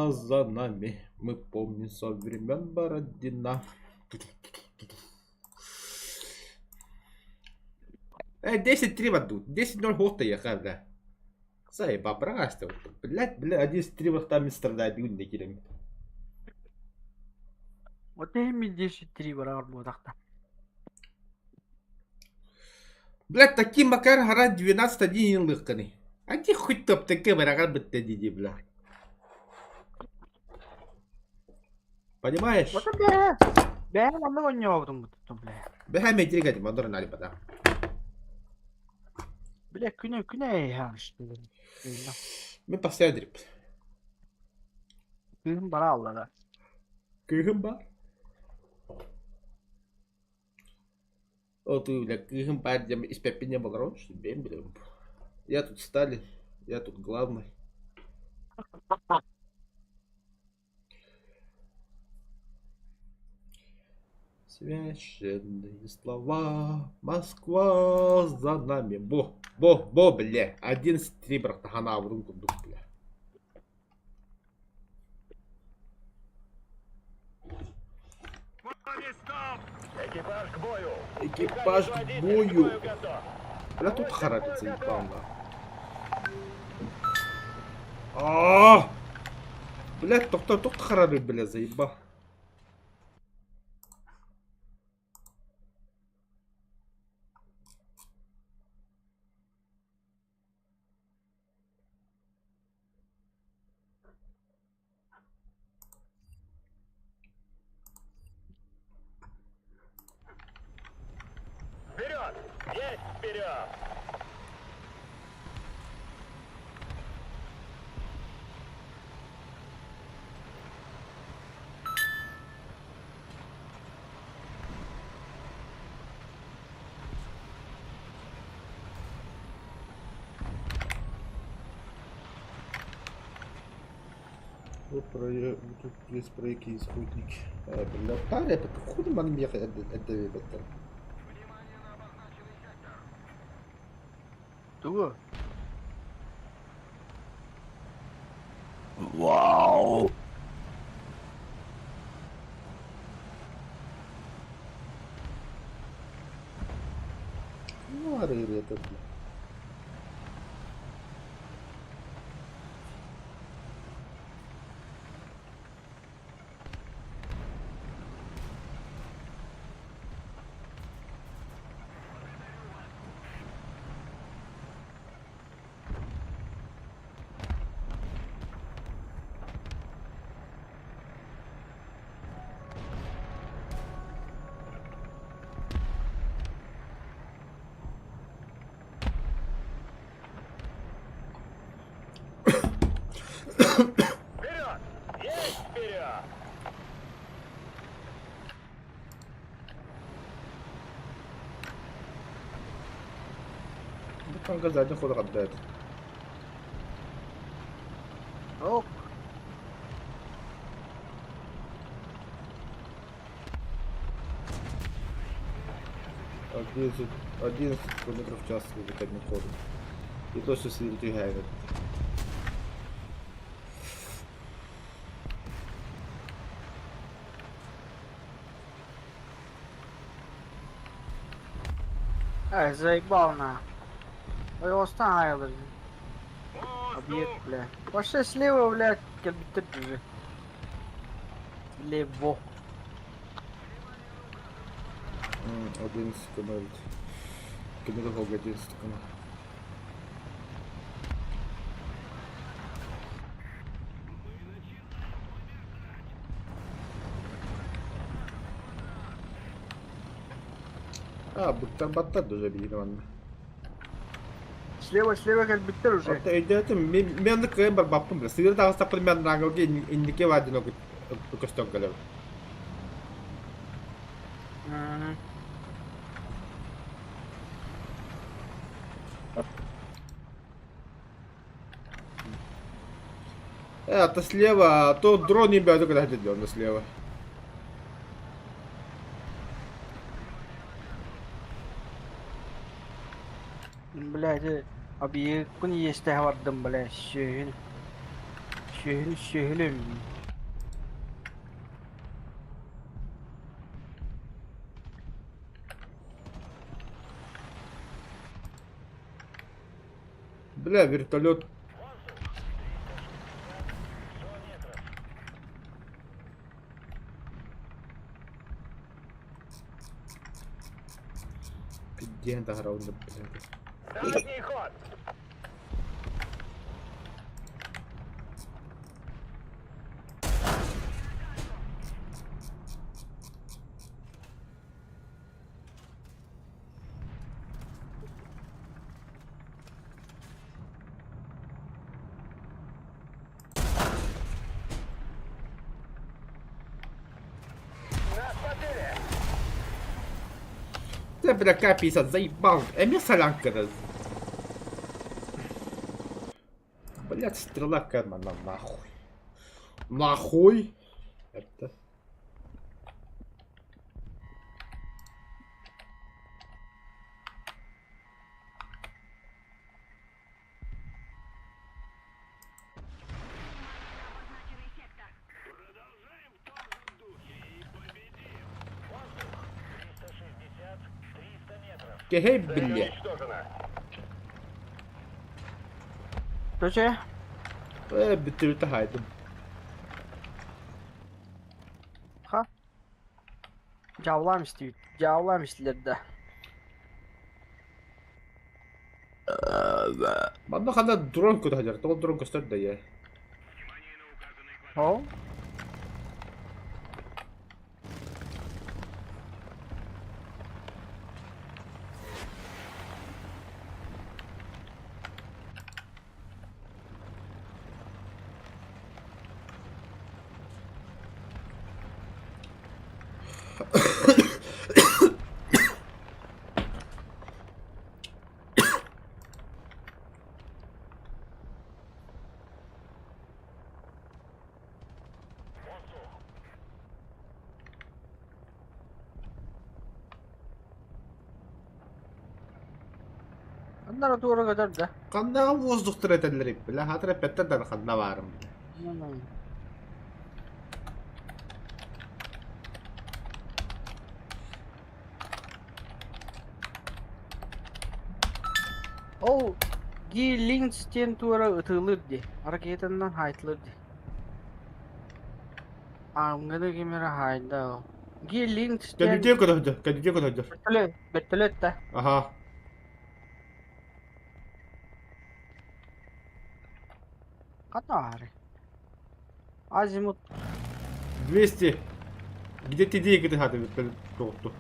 Москва за нами, мы помним со времен Бородина. 10-3 в 10-0 год я бля. Заеба, брась Блять, бля, 11-3 в там страдает, не кирем. Вот ими 10-3 барар буотахта. Блядь, таким макар гора 12-1 лыкканы. А ти хоть топ таке варагар бітті диди, бля. Понимаешь? Вот бля. Бля, маннык онньообутум буттум, бля. Бэһэ метрик модор налипата. Бля, күнэ күнэ эйһаан Мен постоянно дирип. Кыыһым бара аллара. Кыыһым бар. О, ты, бля, кыыһым бар диэн испэппин диэн болоробун, что бэйэм билэбин. Я тут Сталин, я тут главный. Священные слова, Москва за нами. Бо, бо, бо, бля. 11-3 бырахтахана курдук, бля. Экипаж к бою! Экипаж к бою! Бля, тут харапится, ебал, А! Блядь, тоқта, тоқта харабы, бля, заебал. Вперед! Есть вперед! Вот про... Тут есть проекты исходники. Бля, паря, это хуй ман меха это это. Тугу? Вау! Ну, арыли это, бля. Вперед! Есть вперед! Kanka zaten хода отдает. Оп. 11 км в час задним ходом. И то, что сидит. Ай, заебал на. Ой, остан айылыр. Объект, бля. Пошли слева, бля, кэлбиттер уже. Лево. 11 км. Км 11 км. А, буттар баттар даже билин манна. Слева, слева кэлбиттер уже. Ота өйдөтүм мен да кыайын барбаппын бile. Сыгыр тагыстаппын мен рангылга иннике вадин көстөн кэлэр. Это слева, а то дрон не бьет, когда идет слева. Блядь, объеккун иэстэһэ бардым, бля, сүөһүн. Сүөһүнү сүөһүлүм. Бля, вертолет. Пиздец, таһара блядь. Задний ход! Нас потери! Дьэ, бля, К-50 заебал. Эмиэ солянканы. Блядь, стрела Кэрмана нахуй. Нахуй? Это... Кэһэй Цель биллэ. уничтожена. Короче, Ээ, бүтүрүтэ хаайдым. ха. Дьаабылаан истибит. Дьаабылаан истилэр да. Манна ханна дрон көтө сылдьар, тоҕо дрон көстөр да ийэ. Ол? Аннара туора көтөр да. Ханнаҕа воздухтар этэллэр бля, хатыр эппэттэр да ханна баарым. Ол Ги Линкс диэн туора ытыылыыр дии, ракетанан хаайтылыыр дии. Аамганы ким эрэ хаайда ол. Ги Линкс диэн Кэлитиэ көрөһдө, кэлитиэ көрөһдө. бөртөлүөт, бөртөлүөт да. Аха. Хата аарый. Азимут 200. Где ты деньги ты хаты тоҕутту.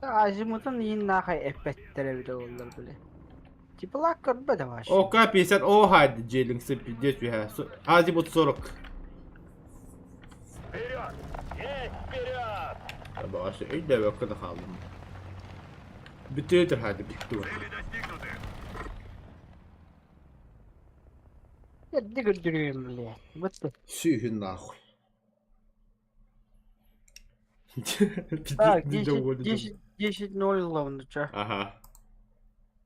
Азимутун иин наахай эппэттэр эбитэ буоллар били. Типа көрбөт вообще. ОК-50 О хайды дьиэлиҥ пиздец үһэ. Азимут 40. Вперед! Есть вперед! Баҕас өйдөөбөккө да хааллым. Бүтүөтөр хаады бүттү. Цели достигнуты! Эрдэ көрдөрүөм блядь. Вот Сүүһүн нахуй. Так, 10, 10, 10-0 главное, чё. Ага.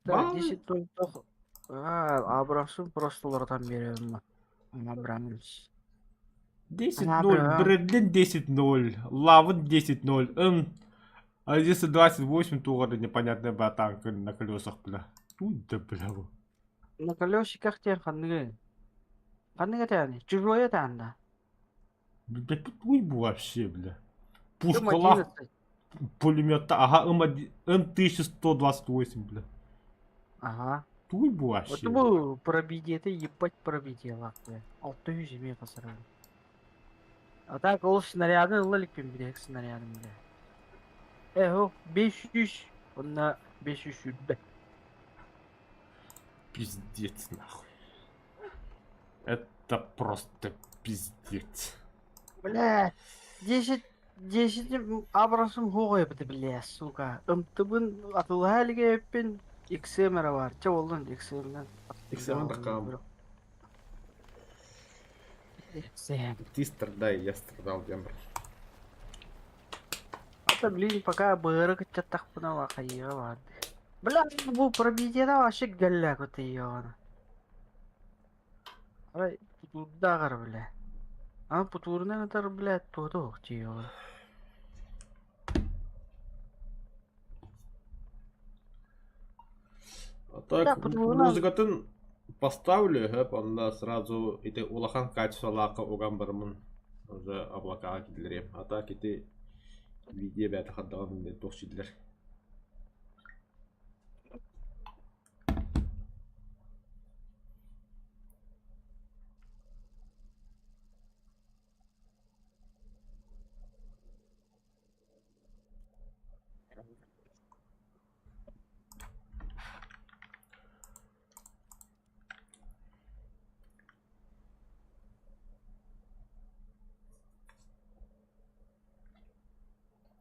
Так, 10-0 тох. А, Абрамсын просто уларытан биэрэбин Абрамс. 10-0, Брэдлин 10-0, Лавн 10-0, М. 11-28 тугары непонятная батанка на колесах, бля. Тут да, бля. На колесиках диэн ханныгы? Ханныгы этээни? Чужой этаан да? Бля, тут вообще, бля. Пушкалах пулемета, ага, М1128, бля. Ага. Туй вообще. Вот бу пробитие ебать пробитие лапы. 600 эмиэ тахсаран. А так ол снарядын ыла иликпин билэ снарядын билэ. Э, 500, онно 520. Пиздец, нахуй. Это просто пиздец. Бля, 10 10 абрасым хугай бит, бля, сука. Ымтыбын атылыһа илигэппин XM эрэ бар. Чэ боллун XM-нэн. XM такам. XM. Ты страдай, я страдал, Дембр. Просто, блин, пока быары кыччаттахпына хайыа баар. Бля, бу пробитиета вообще гэллэк вот её. Арай путуурдааҕар, бля. Аны путуурунан ытар, бля, туота суох дии А так музыкатын поставлю, хөп, онно сразу ити улахан качестволаахха уган бараммын уже облакаҕа киллэриэм. А так ити видео бэйэтэ хардаҕын туох сииллэр.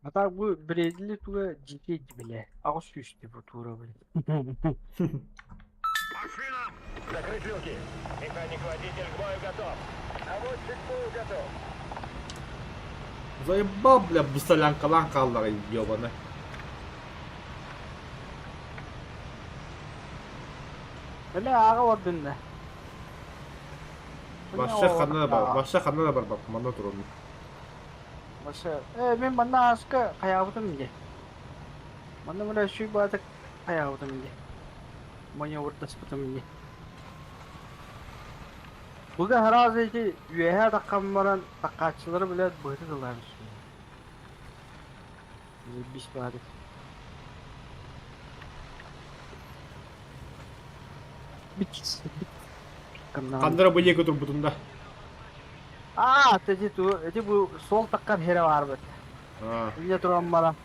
А так бу бредили туга дьиикэй бile. Аҕыс сүүс типа туура бile. Машинам! Закрыть люки! Механик-водитель к бою готов! Наводчик к бою готов! Заебал, бля, бусалянкалаан хааллаҕай ёбана. Бile ааҕа олордун да. Вообще ханна да бар, вообще ханна да барбаппын, манна турабын. Вообще, мин манна ааска хайаабытым дии. Манна бile сүүй хайаабытым дии. Маневрдаспытым дии. Буга сразу ити үөһээ таххан баран таккааччылары билээт быһыты тыллаан түстүм. Заебись баҕайы. Бит Ханна бу диэки турбутун да. Аа, эти ту, эти бу сол таккар хере бар бит. Иле туран баран.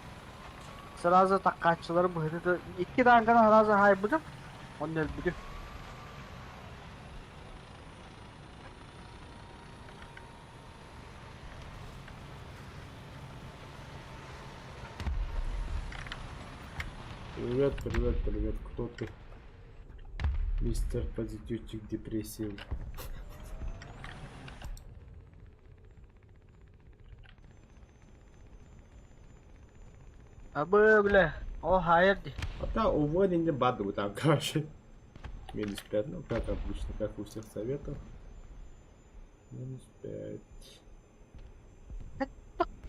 Сразу таккааччылары быһыты икки танканы сразу хайбытым. Онно өлбүтүм. Привет, привет, привет, кто ты? Мистер Позитивчик депрессив. Абы, бля, о хайыр дии. А та уволили баду там, короче. Минус 5, ну как обычно, как у всех советов. Минус 5.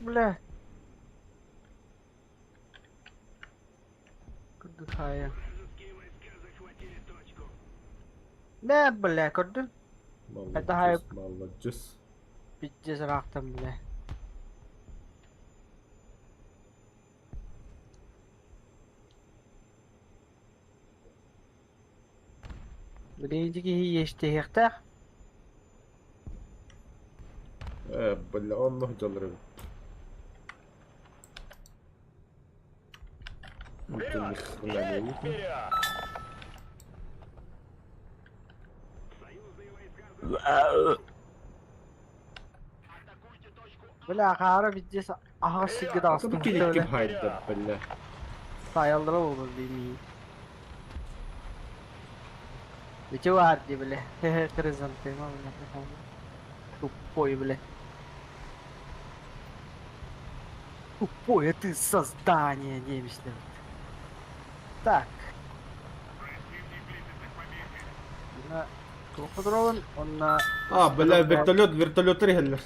Бля. Курдук хайа. Бля, бля, көрдүм. Это Молодец, молодец. Пиздец ыраахтан, бля. Билигин киһи иэстэһиэхтээх. Бля, оннук дьаллар эбит. Онтон ни хрена не видно. Вперед! Бля, хаара пиздец аһаҕас сиргэ Это таҕыстым. кини ким хайда, бля. Таайаллара буолуо дии Ити баар дии, бля. Хризантема, бля. Тупой, бля. Тупое ты создание, немецкое. Так. На Патрон, он на... А, бля, вертолет, вертолет регеллер.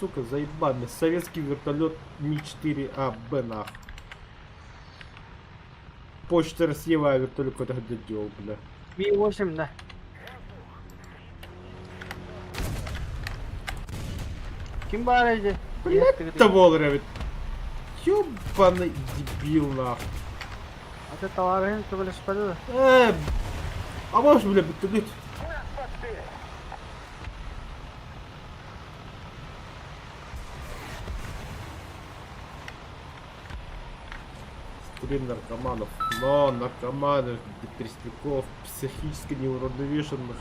Сука, заебали. Советский вертолет Ми-4АБ, нах. Почта Россия вертолет какой-то где делал, бля. Ми-8, да. Ким баар ити? Блядь, Того ведь. Ёбаный дебил, нах. А ты товарищ, ты бля, спадет? А можешь, бля, вертолет? Стрим наркоманов. Но наркоманов, депрессников, психически неуравновешенных.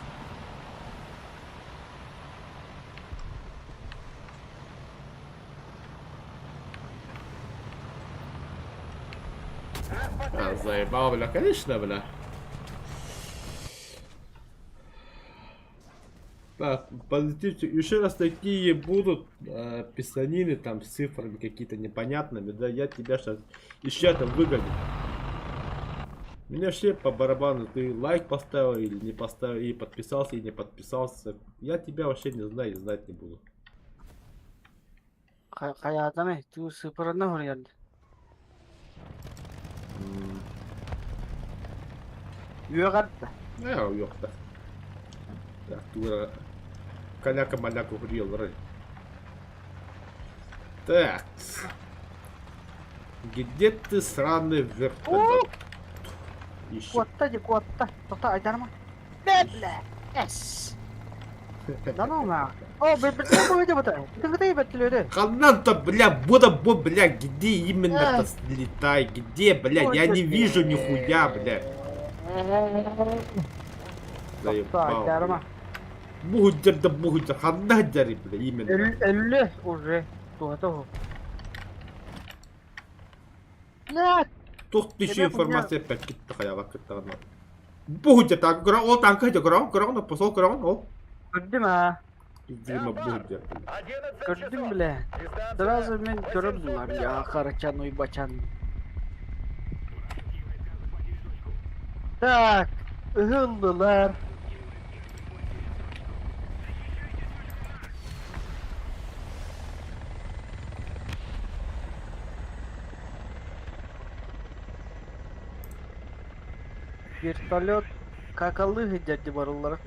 А, заебал, бля, конечно, бля. Так, позитивчик. Еще раз такие будут писанины там с цифрами какие-то непонятными, да, я тебя сейчас еще это выгоню. Меня вообще по барабану, ты лайк поставил или не поставил, и подписался, и не подписался. Я тебя вообще не знаю и знать не буду. Хайаатамый, туу сыпырына хоруйарда. Үөҕэрдэ. Үөхтэ. Так, тура каляка-маляка хуриялары. Так. Где ты, сраный вертолет? Ищи. Куотта дии, куотта. Тоқта айдарма. Бэблэ! Эс! Да ну на. О, Ханан-то, бля, буду, бу, бля, где именно-то слетай, где, бля, я не вижу нихуя, бля. Заебал, бля. Бугудер да бугудер, ханна дяри, бля, именно. Өллө уже. Туһата Бля! Тух тысячи информация пәккит хаяла кыттаҕына. Бугудер так, ол танка көрөҕүн, көрөҕүн, посол көрөҕүн, ол. Көрдүм аа. Дима бугудер. Көрдүм бля. Сразу мен көрөм булар я Харачан уйбачан. Так, ыһыллылар. Вертолет какалы сылдьар барыллара.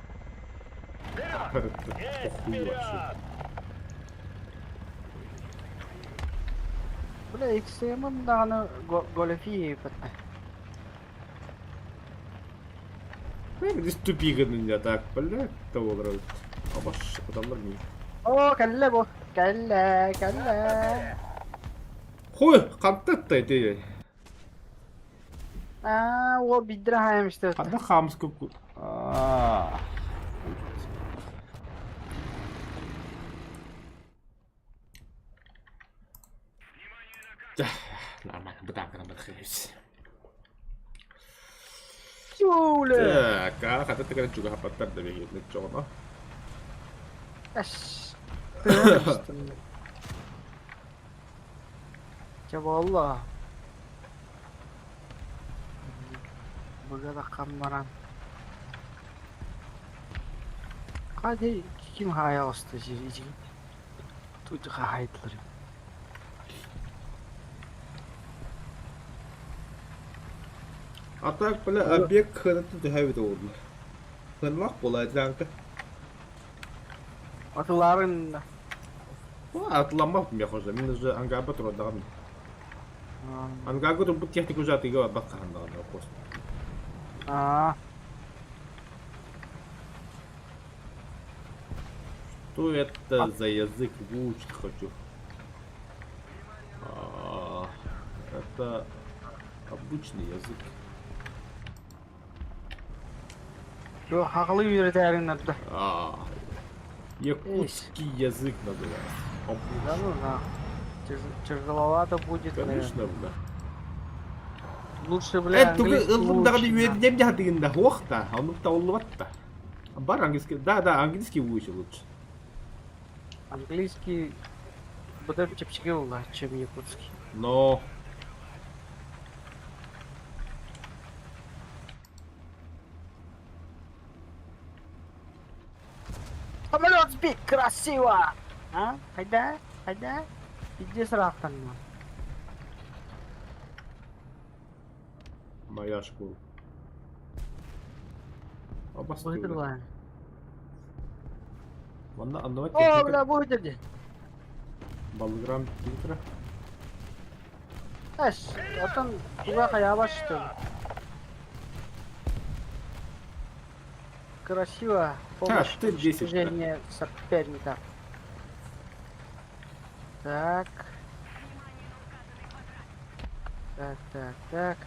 Похуй вообще. Бля, XM даҕаны Голефиев этэ. Здесь тупик меня так, бля, того нравится. А ваш адамдар ми. О, кэллэ бу. Кэллэ, кэллэ. Хой, хантатта ити. Аа, ол бидре хаамышты. Ханна хамска Аа. Нормально, бытаакана бытхайс. Юля. Так, а хата тегер чугаһаппаттар да бэйэтин чоҕоно. Эс. Чэ буолла. Быга таххан баран. Hadi ким хаайа оста Тут хаайдылар. А так, бля, объект ханатын түһэбит уолла. Ханлах буолаайдаанка. Атыларын Атламмап миэхэ уже, мин уже ангарба турардаҕым. Ангарга турбут техника уже атыыга барбат хаһан даҕаны вопрос. Аа. Что это за язык выучить хочу? А, это обычный язык. Хахалы үөрэтээриҥ да. А, якутский язык называется. Да ну на. Тяжеловато будет, Конечно, бля. Лучше, бля, Э, тугу ыллым даҕаны үөрдем дьаһатыгын да суох да, оннук табыллыбат да. Бар английский, да, да, английский выучи лучше. Английский быдан чэпчэки буолла, чем якутский. Но Самолет сбить красиво! А? Хайда? Хайда? Иди сырахтанна. Моя школа. Абастыылар. Быһытырлаан. Манна анныма О, техника бля, бу дии. балыгырам фильтра. Эс, отон туга хайаабат что ли? Красиво. Помощь ты 10, уничтожение соперника. Так. Так, так, так.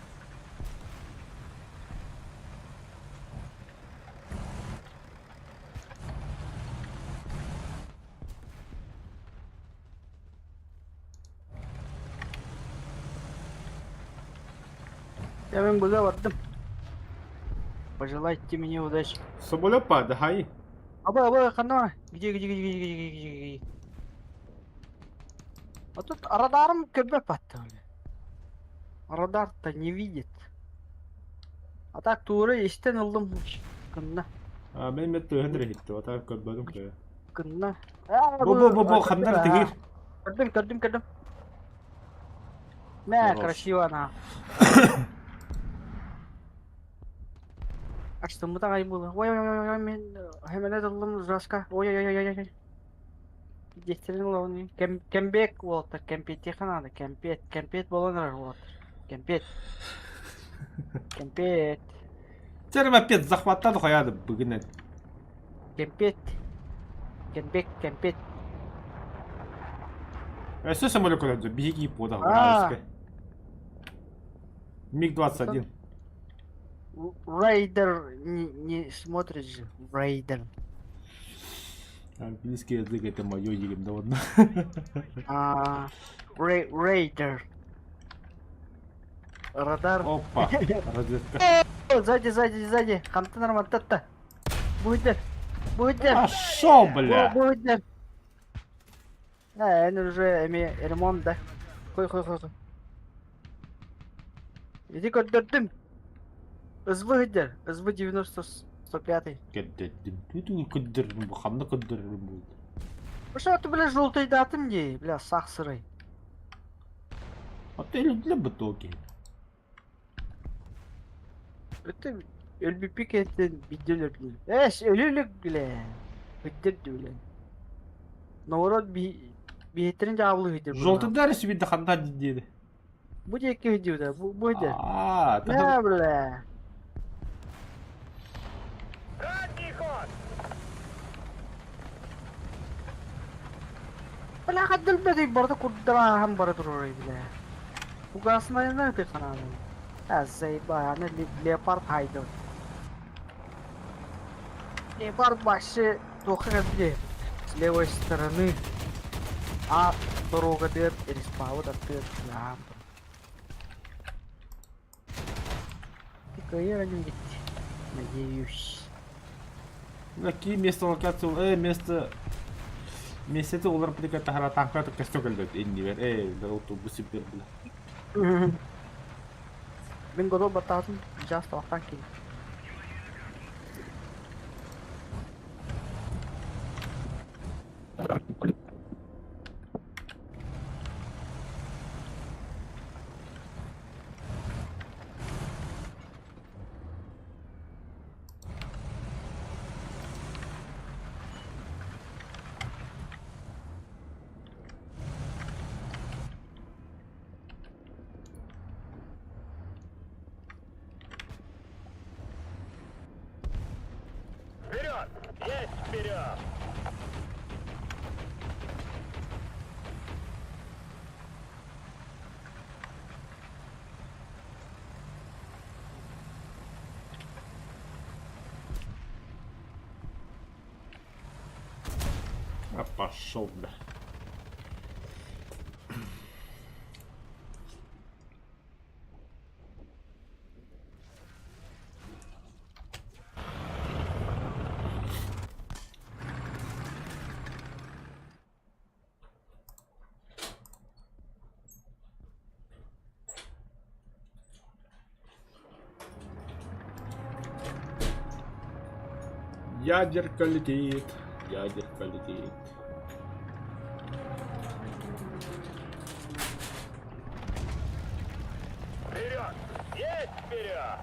Я мен быга бардым. Пожелайте мне удачи. Соболё падай. Аба, аба, ханна? Где, где, где, где, где, где, где, где? А тут радаром КБ подтали. Радар-то не видит. А так тура истэн ыллым кынна. А мен мет тыһын иһитти, ата көрбөтүм кыа. Кынна. Бу бу бу бу ханнар тыгыр. Көрдүм, көрдүм, көрдүм. Мә, Хорош. красиво она. Ачтыммыт аҕай буолла. Ой, ой, ой, ой, мен хэмэнэ тыллым жестко. Ой, ой, ой, ой, ой. Диэхтэрин улаҕын кэм кэмбиэк уолаттар кэмпиэттиэххэ наада кэмпиэт кэмпиэт буолан эрэр уолаттар кэмпиэт кэмпиэт Терм опять захваттады хайады бүгүнэн. кэмпиэт кэмбиэк кэмпиэт Өссө самолет көрөдө биһиги пода Аа. МиГ-21. Рейдер не, не смотрит же Рейдер. Английский язык это мое егемдоводно. А, Рейдер. Радар. Опа, разведка. Сзади, сзади, сзади. Хамты нормально. Будет. Будет. Пошел, бля. Будет. Э, эн уже эми ремонт да. Кой, кой, кой, кой. Иди көрдөрдүм. СВ гидер. СВ 90 105. Кэддэрдим. Туту көддөрдүм, ханна көддөрдүм буолла. Что ты, бля, желтый датым дии, бля, сах сырой. А ты для бытоки. Это өлбүппү кэнниттэн биирдэ өлөрдүм. Эс, өлө бля. Бүттэр бля. Наоборот, биһиттэрин дьаабылыы сылдьар Желтый быһыылаах. дары себе ханна диэди. Бу диэки сылдьыбыта, бу бу сылдьар. Аа, Бля, бля. Задний ход! Бля, хаддылбатый барыта курдарахан бара турар бля. Фугаснайна ты ханааны. А, заеба, аны леопард хайдыл. Леопард вообще туохха кэлбитэ. С левой стороны. А дорога дыр, респаут аттыыр бля. Кыайар ведь. Надеюсь. Какие место локацию? Место... Место олар приката тахара танка то костёк элбет иннибер. Да автобус бер бля. Мин готов баттаатын жас тоқтан кейін. Вперед! Есть вперед! А пошел, бля. Ядерка летит, ядерка летит. Вперед! Есть вперед!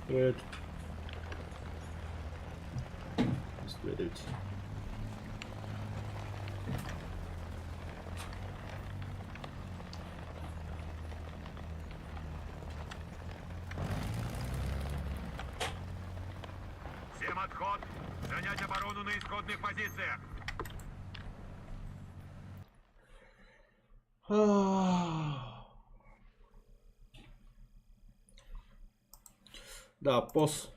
Привет. Следуйте. Всем отход! Занять оборону на исходных позициях! Да, пос.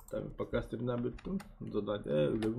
Там пока стремна бүттүм. Задание үлэбин.